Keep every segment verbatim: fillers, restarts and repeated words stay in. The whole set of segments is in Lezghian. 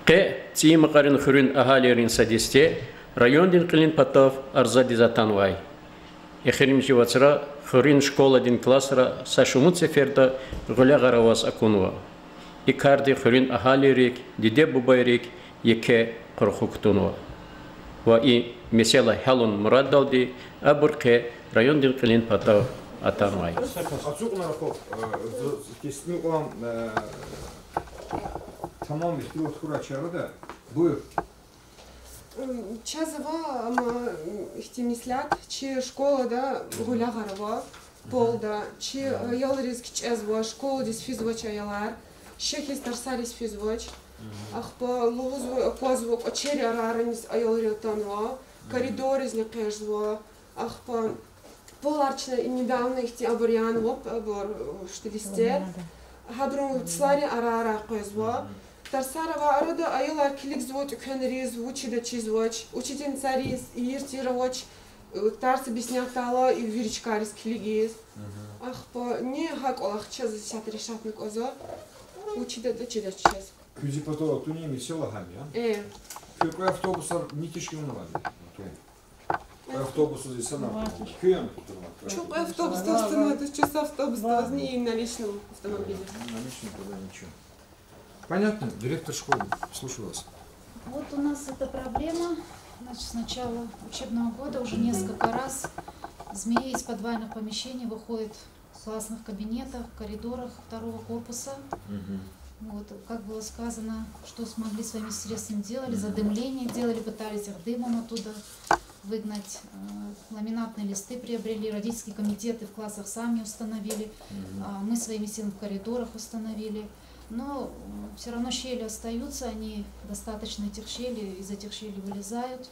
Къе ЦӀийи Макьарин хуьруьн агьалийрин са десте райондин кьилин патав арзадиз атанвай. Эхиримжи вацра хуьруьн школадин классра са шумуд сеферда гъуьлягъар аваз акунва. И карди хуьруьн агьалийрик, диде-бубайрик еке къурху кутунва. Ва и месэла гьялун мурадалди абур къе райондин кьилин патав атанвай. Ацукьна рахух, э, з-, з-, кесни кьван, э, тамам ихтилат хьурай чи арада. Буюр. М, чаз ава, ам, ихьтин меслят, чи школада гъуьлягъар ава, полда, чи аялриз кичӀезва, школадиз физвач аялар, шехьиз тарсариз физвач. Ахпа лугьузва, аквазва, кӀвачерин арарани аялри атанва, коридорризни къвезва. Ахпа полар чна недавно ихьтин абур яна, лап абур, э, что ли, сте. Гьабурун цларин арарай къвезва. Тарсар авай арада аялар килигзава тӀуьквенриз, вучда чизвач, учительницайриз ийир-тийир авач, э, тарс объяснять авурла, и вири чкайриз килигиз. Ахпа ни гьа кӀвалах чаз исятда решатьна кӀанзава, вучда чидач чаз. Куьн зи патав атуни месэла гьам я? Э. Куь кьве автобусар ни тешкилнавайди? Кьве автобусдиз инсанар куьн я кутурватӀа? Чун кьве автобусда установить, чун са автобусда авазни и на личном автомобиле. На личном тогда ничего. Понятно, директор школы, слушаю вас. Вот у нас эта проблема. Значит, с начала учебного года уже несколько раз змеи из подвальных помещений выходят в классных кабинетах, в коридорах второго корпуса. Вот, как было сказано, что смогли своими средствами делали, задымление делали, пытались их дымом оттуда выгнать. Э, ламинатные листы приобрели, родительские комитеты в классах сами установили, а, мы своими силами в коридорах установили. Но все равно щели остаются, они достаточно этих щелей, из этих щелей вылезают.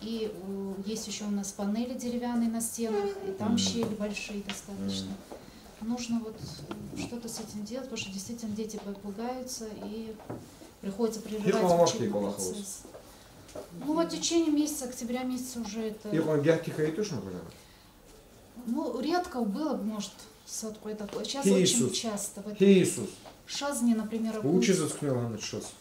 И, э, есть еще у нас панели деревянные на стенах, и там щели большие достаточно. Нужно вот, э, что-то с этим делать, потому что действительно дети пу-, пугаются, и приходится прерывать учебный процесс. Ну, вот в течение месяца, октября месяца уже это. Икьван гагьди хьайи тушни гъуьлягъар? Ну, редко было, может, сад кьве такое. Сейчас очень часто. Вот Иисус. Шазни, например, вучиз акуна лагьанач шаз?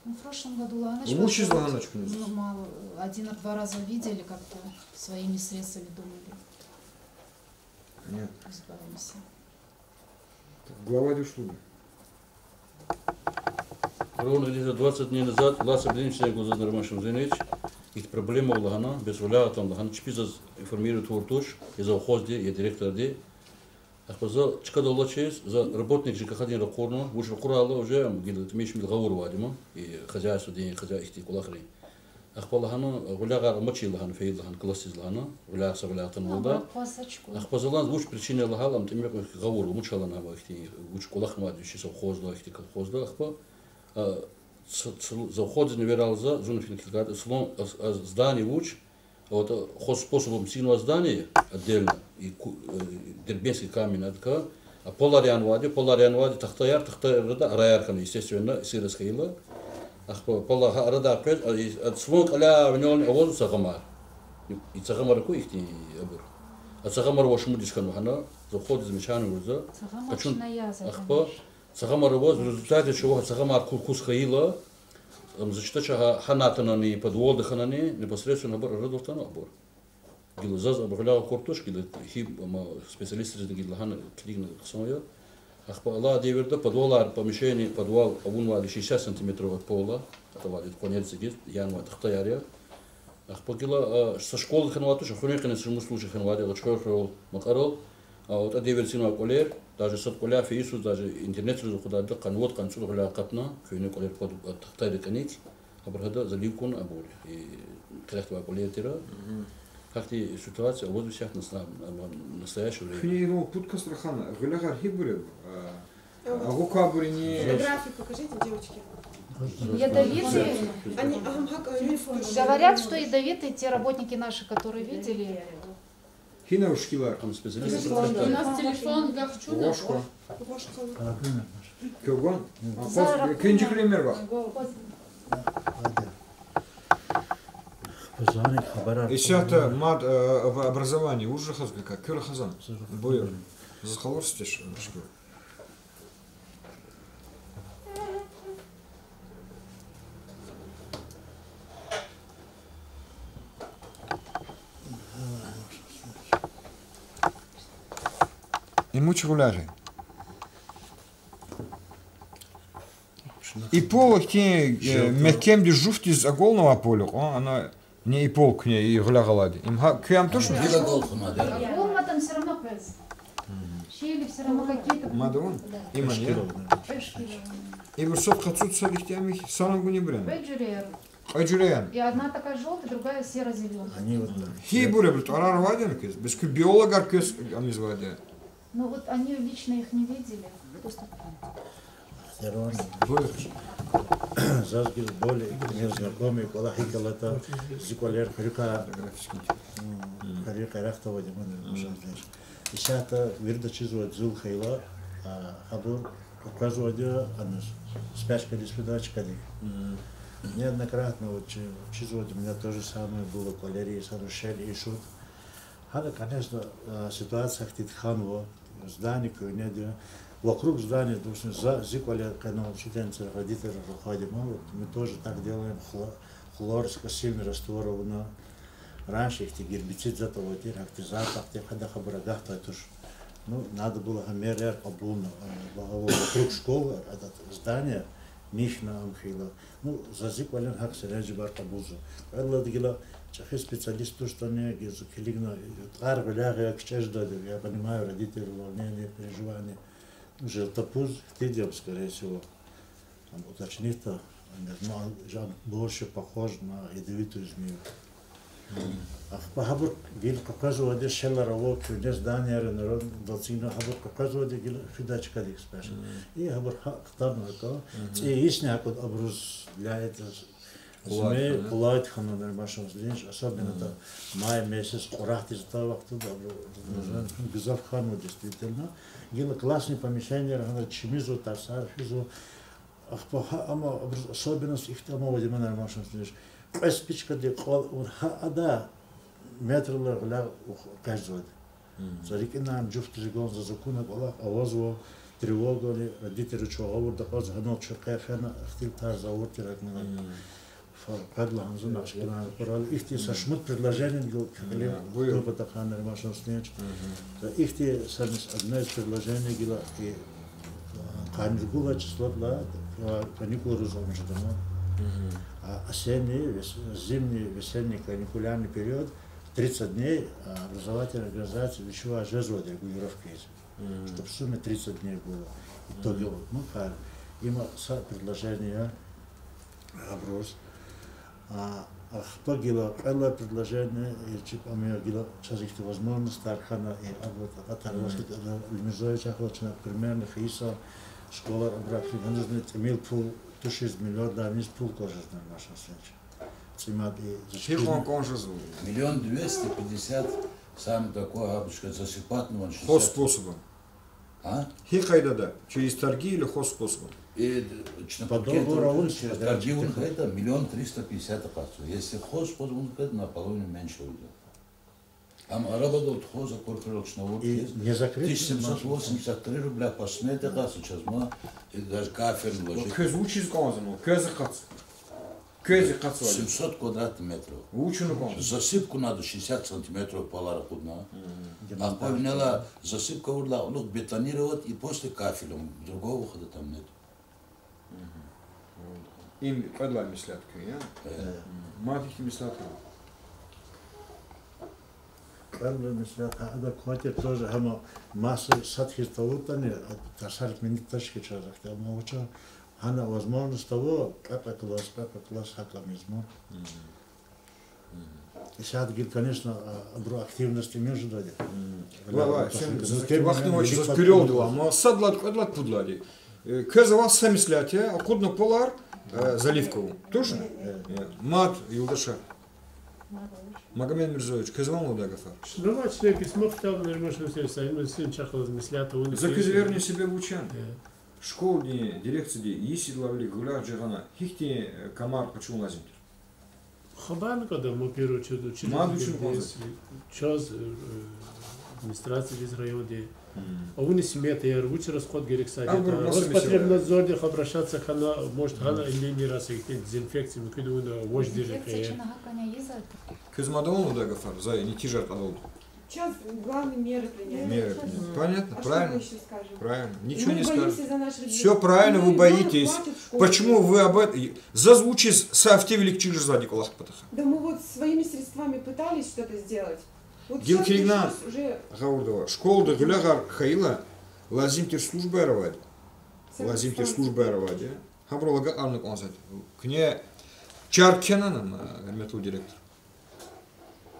Ну, в прошлом году лагьанач, вучиз лагьанач куьне? Ну, мало, один-два раза видели, как-то своими средствами думали. Нет. Избавимся. Так, глава дишуди. Ровно где-то двадцать дней назад Лацу Беденчиев гузаз Нарман Шамзинович, ихьтин проблема лагьана, бес гъуьлягъ атана лагьана, чпи заз информировать авур туш, я завхозди, я директорди. Ахпа за чкадал алачиз, за работник ЖКХ-дин ракъурна, вуч ракъурайла уже, ам гила тӀимил-шимил гъавурда авайди ма, и хозяйстводин, хозяй-, ихьтин кӀвалахрин. Ахпа лагьана, гъуьлягъар амачир лагьана, фейила лагьана, классдиз лагьана, гъуьлягъ са гъуьлягъ атанвалда. Ахпа за лагьана, вуч причина я лагьайла, ам тӀимил кьван гъавурда, вуч лагьана ам ихьтин, вуч кӀвалахнавайди чи совхозда, ихьтин колхозда, ахпа, а, ц-, ц-, завхоздиз эверайла за, зун фин килигайтӀа, салон, а, а, здание вуч, а, вот, а, хозспособом эцигнавай здание отдельно, и ку-, э, дербентский камень адакай, а полар янавайди, полар янавайди тахтаяр, тахтаяр арада араяр хьана, естественно, сырость хьайила. Ахпа полар гьа арадай къвез, а, и, а, салон кӀаляй винелни авазва цагъамар. И цагъамар аку ихьтин абур. А цагъамар аваз шумуд йис хьанва гьана, завхоздиз замечание авурзава. Цагъамар къачун, чна яз, ахпа, конечно. Цагъамар аваз, в результате чего цагъамар кул-куз хьайила, ам заз чидач гьа, гьана атанани, подвалда хьанани, непосредственно абур арадал атана абур. Гила заз абур гъуьлягъ акур туш, гила гьи, ама, специалистризни гила лагьана, килигна хъсан я. Ахпа алай девирда подвалар, помещение, подвал авунвайди шестьдесят сантиметров от пола, атавайди къванер цигиз, янавай тахтаяр я. Ахпа гила, а, са школа хьанвай туш, хуьруьн къене са шумуд случай хьанвайди, Лачхвер хуьрел, Макьарал, а, атӀа девир эцигнавай кӀвалер, даже сад кӀваляй фейи йисуз, даже интернетриз акъудайди, къанни вад, къанни цӀуд гъуьлягъ акъатна, хуьруьн кӀвалер пад-, а, тахтайрикай. Абур гьада залив кун абур, и, къерехдавай кӀвалер тир. Гьахьтин ситуация аваз исятда на сна-, ама, настоящее время. Куьне инал пуд кас рахана, гъуьлягъар гьибур я? А, агъукайбурини? Фотографии покажите, девочки. Ядовитые? Они, ага, как они. Говорят, что ядовитые те работники наши, которые видели. Гьина вуч шикилар? Там специалист. У нас телефон гахчуна. Гъваш ква. Гъваш ква. Куьн гван? А, зара пос-, куьн жикли мер вах. Позвони, хабар ар. Исятда мад, э, об-, образование вуж рахазва, как? Куь рахазва? Буюр. Заз къалурзавач шикил. Им вуч гъуьлягъи? И пол ихьтин, э, мягькемдиз, жуфтдиз агалнавай пол я кьван, ана, не и пол куьне, и гъуьлягъ алайди. Им гьа куьн ам тушни? Гъуьлягъ алай кьван ада. Полматан всё равно квез. Щели всё равно какие-то. Мадаван? Да. Иман я? Тешкилован. Тешкилован. Ибур сад къацу, сад ихьтин ам их, санал гунибуран. Кьве жуьре я. Кьве жуьре я. И одна такая жёлтая, другая серо-зелёная. Гьибур ибур тӀварар авайди я квез? Бес куь биологар квез амизвайди я. Ну вот они лично их не видели. Просто Ахтярван. Буюр. Заз гила более или менее знакомый кӀвалах икӀ алатӀа, зи кӀвалер хуьруькай, м, хуьруьн къерехда авайди я, ман рушан деш. Исятда вирида чизвайди зул хьайила, а, гьабур къекъвезвайди я, ана, спячкадиз фидай чкадик. Неоднократно вот чи-, чизвайди, у меня то же самое было, кӀвалери, санал шел и шут. Гьана, конечно, э, ситуация ахьтин хьанва, здание куьгьнеди, вокруг здания, допустим, за, зи кӀвале къенал учительница, родитель рахайди ман, вот мы тоже так делаем, хло-, хлорскосильный раствор авуна, раньше ихьтин гербицид затӀ авай тир, ахьтин запах тир, гьада хабар агакьдай туш. Ну, надо было гьа мераяр кьабулна, э, вокруг школы, это здание, михьна ам хьайила. Ну, за зи кӀвалин гьакӀ серенжебар кьабулзава. Кьвед лагьайди гила чӀехи специалист туштӀани, гила зун килигна, тӀвар гъуьлягъ я, кичӀе жедайди я, я понимаю, родителей волнение, переживание. Ну, желтопуз хьтинди я, скорее всего. Там уточнить-то, не знаю, жан больше похож на ядовитую змею. Ахпа гьабур гила къекъвезвайди, шелар ава, куьгьне зданияр, народ далцина, гьабур къекъвезвайди гила фидай чкадик спящ. И гьабур гьакӀ хтанвай кӀан, цӀи йисни гьакӀ абуруз для этого змей къулайди хьана, нормально линч, особенно там май месяц, кьурагьдиз атай вахтунда абуру гзаф хьанва, действительно. Гила классный помещениеяр гьана чимизва, тарсар физва. Ахпа гьа, амма абуруз особенность ихьтин ам авайди я, нормально линч. Кьве спичкадик кьвал авур гьа ада метрдилай гъуьлягъ экъечӀзавайди. За рикӀинайла, жуфтдиз гана, заз акуна кӀвалах авазва, тревогани, родителри чун гъавурда акьазва, гьанал чун къе фена, ихтилатар за авур тир гьакӀ ман. Къведлай гьа зун ашкарани хьурай, ихьтин са шумуд предложение гила куькӀуьл кутун патахъай, нормально линч. Ихьтин са одно из предложений гила, къанни ругуд лагьай числодилай каникулриз ам жеда ман. А осенний, вес-, зимний, весенний каникулярный период, тридцать дней, а, образовательная организация вичивай жезвайди регулировка ийиз. Чтоб в сумме тридцать дней было. Итогово, ну, кар. Има са предложение я абуруз. А, ахпа гила кьвед лагьай предложение, э, чи пӀамир гила чаз ихьтин возможностьар хьана, э, абур такьатар авачтӀа, э, Лемирзоевич, ахпа чна примерно хийиса школар абурукай гьанизни тӀимил пул тушиз, миллиарддилай виниз пул кӀан жезва, нормально линч. ЦӀимад и защитный. Гьикьван кӀан жезва? Миллион двести пятьдесят, самый такой, гьабурукай засыпать авун. Хозспособом. А? Гьи къайдада? Через торги или хозспособом? И чна по договору, через торги авун хьайитӀа, миллион триста пятьдесят акъатзава. Если хозспособом хьайитӀа, наполовину меньше уйдет. Ам арабадал тухуз акур хьурал чна авур хьиз, не закрыт, тысяча семьсот восемьдесят три рубля по смете акъатзава чаз ман, и даже кафель вложить. Квез вучиз кӀанзава, квез акъатзава. Квез акъатзава. Семьсот квадратных метров. Вучиз кӀанзава? Засыпку надо шестьдесят сантиметров палар акъудна. Ахпа винелай засыпка авурла, ну, бетонировать и после кафелем. Другого выхода там нет. Им кьвед лагьай меслят куьн я? Мад ихьтин меслят ава? Кьвед лагьай меслят гьа ада кватер тоже гьама маса сад хьиз тавуртӀани, тарсар минит ташки чаз ахтя, амма вуча гьана возможность ава, кьве-кьве класс, кьве-кьве класс гьакӀ амизма. Исятда гила, конечно, а, абуру активность тӀимил жедайди. Вай, вай, заз куьрелди ва, ма сад лагьайди, кьвед лагьайди, пуд лагьайди. Э, квез авай са меслят я, акъудна палар, э, заливка авун. Тушни? Э, мад, юлдашар. Магомед Мирзоевич, квез ван лугьудай гафар? Ну, вач, чна письмо кутабна, Римаш Васильевич, са именно син чахъ галаз меслят авуна. За квез верни себе вуч яни? Школадин дирекцияди йис идалай вилик гъуьлягъ жагъана гьихьтин, э, камар къачун лазим тир? Хабарни кӀанда, мо первую очередь учредитель, чаз, э, администрациядиз районди. Авуни сметаяр, вуч расход герек сад ятӀа, Роспотребнадзорди обращаться хьана, может, гьана линияр са ихьтин дезинфекция муькуьд авуна, вож дерихъ. Дезинфекция чна гьакӀ ийизва. Квез мад ван лугьудай гафар, за нетижаяр кьадалда. Сейчас главное меры принять. Меры принять. Понятно? А что мы Правильно? Ещё скажем? Правильно. Ничего Мы не боимся скажем. За наш регион. Все правильно, Ну, вы ребёнок боитесь. Плачет в школе. Почему вы об этом? Заз вучиз са гьафте вилик чир жезвайди кӀвалах патахъай? Да мы вот своими средствами пытались что-то сделать. Вот Гила сейчас килигна, пришлось уже гъавурда ава. Школада гъуьлягъар хьайила, лазим тир службаяр авайди. Лазим тир службаяр авайди. Гьабурал агакьарна кӀанзавайди. Куьне чар кхьенани, гьуьрметлу директор?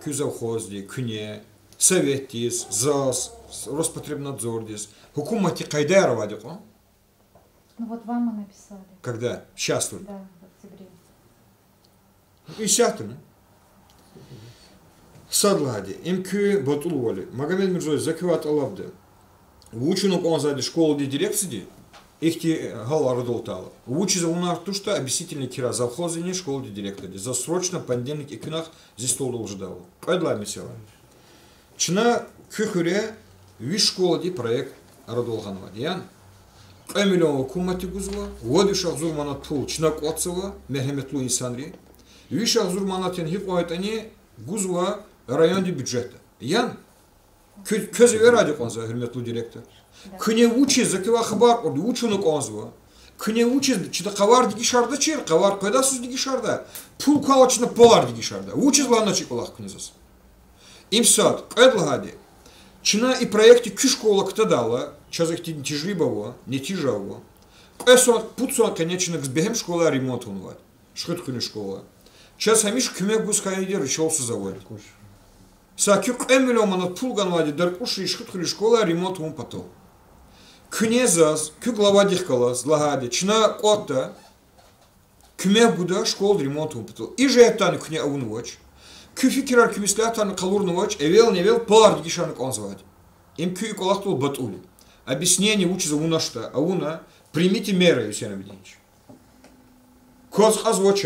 Куь завхозди, куьне, советдиз, заз, Роспотребнадзордиз, гьукуматдин къайдаяр авайди кьван? Ну вот вам мы написали. Когда? Щас вот. Да, в октябре. Исятдани. Сад лагьайди, им куь батӀулвал я. Магомед Мирзоевич, за квевай тӀалабда. Вуч авуна кӀанзавайди школадин дирекцияди, ихьтин гьал арадал атайла. Вучиз авунар туштӀа, объяснительный кхьирай завхоздини, школадин директорди. Заз срочно понедельник экуьнахъ зи столдал жедайвал. Кьвед лагьай месэла. Чна куь хуьре виш школадин проект арадал гъанвайди я. Кьве миллион гьукуматди гузва, вад виш агъзур манат пул чна кӀватӀзава, мергьяметлу инсанри. Виш агъзур манатни гьикьван ятӀани гузва райондин бюджетдай. Яни? Куь, квез эверайди кьван за, гьуьрметлу директор. Куьне вучиз, за квевай хабар кьурди, вуч авуна кӀанзава? Куьне вучиз, чна къавар дегишардачир, къавар къведайсуз дегишарда, пул квайла чна палар дегишарда. Вучиз лагьанач и кӀвалах куьне заз? Им сад, кьвед лагьайди. Чна и проектдик куь школа кутадайла, чаз ихьтин тежриба ава, нетижа ава. Кьве йисан, пуд йисан къене чна гзаф бегьем школаяр ремонт авунвайди. Шихидхуьруьн школа. Чаз гьамиша куьмек гуз хьайиди я, ричалсуз авайди. Саки кьве миллион манат пул ганвайди Даркьушрин Шихидхуьруьн школаяр ремонт авун патал. Куьне заз, куь главадихъ галаз лагьайди, чна кӀватӀда, куьмек гуда школада ремонт авун патал. И жигьетдайни куьне авунвач. Куь фикирар, куь меслятарни къалурнавач, эвелни-эвел палар дегишарна кӀанзавайди. Им куь и кӀвалахдал батӀул я. Объяснение вучиз авуначтӀа авуна, примите меры, Гьуьсейн Абидинович. Кваз кьазвач,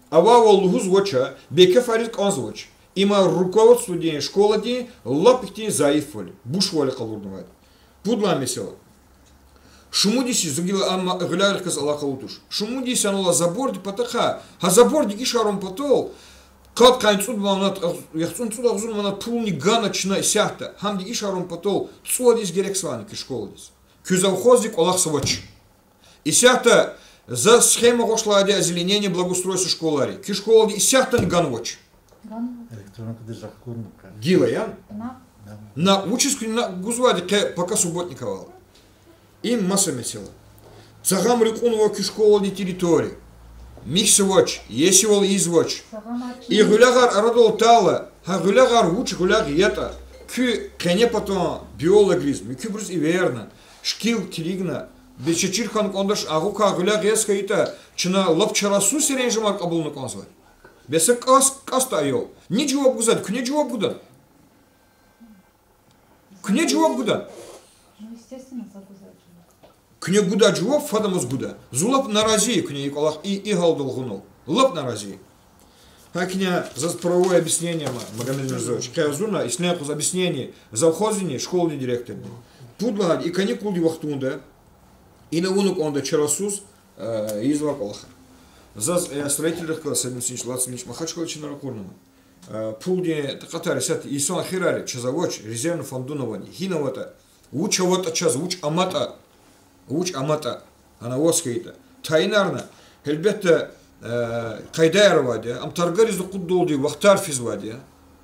авайвал лугьузвач, бейкефариз кӀанзавач. Има руководстводин, школадин лап ихьтин заифвал я, бушвал я къалурнавайди. Пуд лагьай месэла. Шумуд йис я, за гила амма гъуьлягърихъ галаз алакъа авур туш. Шумуд йис я ана ала забордин патахъай, гьа забор дегишарун патал, къад къанни цӀуд манат, яхцӀурни цӀуд агъзур манат пулни гана чна исятда, гьам дегишарун патал цӀувад йис герек ава ана куь школадиз. Куь завхоздин кӀвалахзавач. Исятда за схема гъваш лагьайди озеленение, благоустройство школайрин. Куь школади исятдани ганвач. Электронкадиз акурна къе. Гила, яни? На. На, вучиз куьне на гузвайди къе, пока субботник авайла. Им маса месэла. Цагъамри кьунва куь школадин территория. Михьзавач, иесивал ийизвач. И гъуьлягъар арадал атайла, гьа гъуьлягъар вуч гъуьлягъ ятӀа, куь къене патан биологриз, муькуьбуруз эверна, шикил килигна, бес чаз чир хьана кӀандач, агъукай гъуьлягъ яз хьайитӀа, чна лап чарасуз серенжемар кьабулна кӀанзавай. Бес кӀас, кӀасди аял. Ни жаваб гузвайди, куьне жаваб гудани? Куьне жаваб гудани? Куьне гудай жаваб фадамаз гуда. Зун лап нарази я куьне и кӀвалах, и, и гьалдал гъунал. Лап нарази я. ГьакӀ ина заз правовое объяснение ама, Магомед Мирзоевич. Къе зун ислен къуз объяснение завхоздини, школадин директорди. Пуд лагьайди, и каникулдин вахтунда, ина авуна кӀанда чарасуз, э, ийизвай кӀвалахар. Заз, э, строительрихъ галаз Саид Мусинович, Лацминич Махачкъала чна ракъурнава. Э, пулдин такьатар исятда йисан эхирар я, чаз авач, резервный фондуна авани. Гьина аватӀа, вуч аватӀа чаз, вуч аматӀа, вуч аматӀа, ана аваз хьайитӀа. Тайинарна, гьелбетда, э, къайдаяр авайди я, ам таргариз акъуддалди вахтар физвайди я.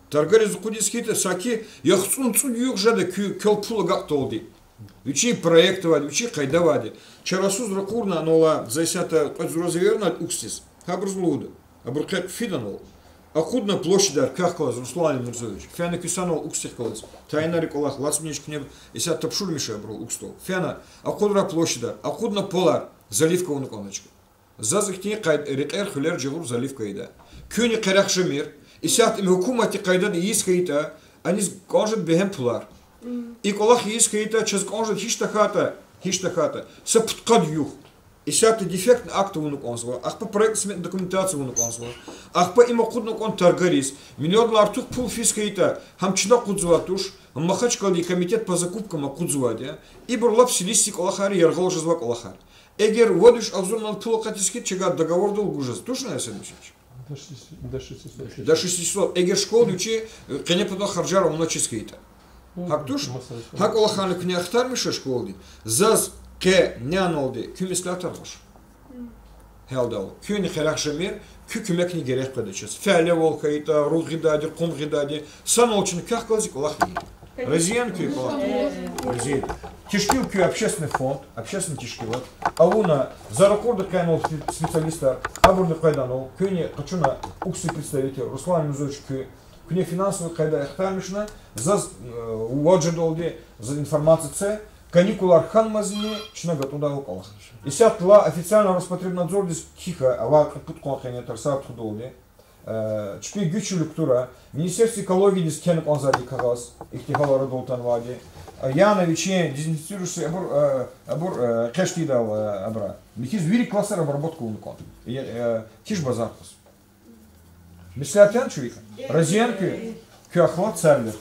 Таргариз акъудиз хьайитӀа, саки яхцӀурни цӀуд югъ жеда куь квел пул агакьдалди. Вичин проект авайди, вичин къайда авайди. Чарасуз ракъурна, ана ала за исятда кьвед зураз эвернавайди УКС-диз. Гьабуруз лугьуда. Абуру къе фида ана ала. Акъудна площадьар квехъ галаз, Руслан Мирзоевич. Фена куьн санал УКС-дихъ галаз. Тайинар и кӀвалах, Лацминич куьне исятда тапшурмишай абурал УКС-дал. Фена, акъудра площадьар, акъудна полар, заливка авуна кӀанда чка. Заз ихьтин къай-, рекьер-хуьлер жагъур заливка ийида. Куьнни къерех жемир, исятда им гьукуматдин къайдада ийиз хьайитӀа, аниз кӀан жеда бегьем пулар. И кӀвалах ийиз хьайитӀа, чаз кӀан жеда гьич тахьайтӀа, гьич тахьайтӀа са пудкъад югъ. Исятда дефектный акт авуна кӀанзава, ахпа проектно-сметная документация авуна кӀанзава, ахпа им акъудна кӀан таргариз, миллиондилай артух пул физ хьайитӀа, гьам чна акъудзавай туш, гьам Махачкъаладин комитет по закупкам акъудзавайди я, ибур лап силисси кӀвалахар я, яргъал жезвай кӀвалахар. Эгер вад виш агъзур манат пул акъатиз хьайитӀа, чавай договордал гуз жез. Тушни, Гьуьсейн Мусинович? До шестисот. До шестисот. Эгер школади вичи, э, къене патал харжар авуна чиз хьайитӀа. ГьакӀ туш? ГьакӀ кӀвалахарни куьне ахтармишай школадин. Заз къе няналди куь меслятар гъваш. Гьелдал куьнихъ рехъ жемир, куь куьмекни герек къведа чаз. Фялевал хьайитӀа, руг гъидайди, къум гъидайди, санал чна квехъ галаз и кӀвалах ийин. Рази яни куь и кӀвалах? Рази я. Тешкил куь общественный фонд, общественный тешкилат. Авуна за ракъурди къенал спе-, специалистар, абурни къведанал, куьне къачуна уксуй представитель Руслан Юнусович куь, куьне финансовый къайдада ахтармишна, заз, э, вад жедалди, заз информация це, каникулар хьанмазни чна гатӀунда и кӀвалах. Исятда официально Роспотребнадзордиз кхьихь, авай кьуд-пуд къван къене тарсар тухудалди. Э, чпи гуьчвилик кутура, Министерство экологиядиз кхьена кӀанзавайди кагъаз, ихьтин гьалар арадал атанвайди. Э, яна вичин дезинфицирующий абур, э, абур, э, экъечӀ тийидайвал, э, абура. Михьиз вири классар обработка авуна кӀан. Э, э, киш базар къуз. Меслят яни чувик? Рази яни куь? Куь ахлад сагърай.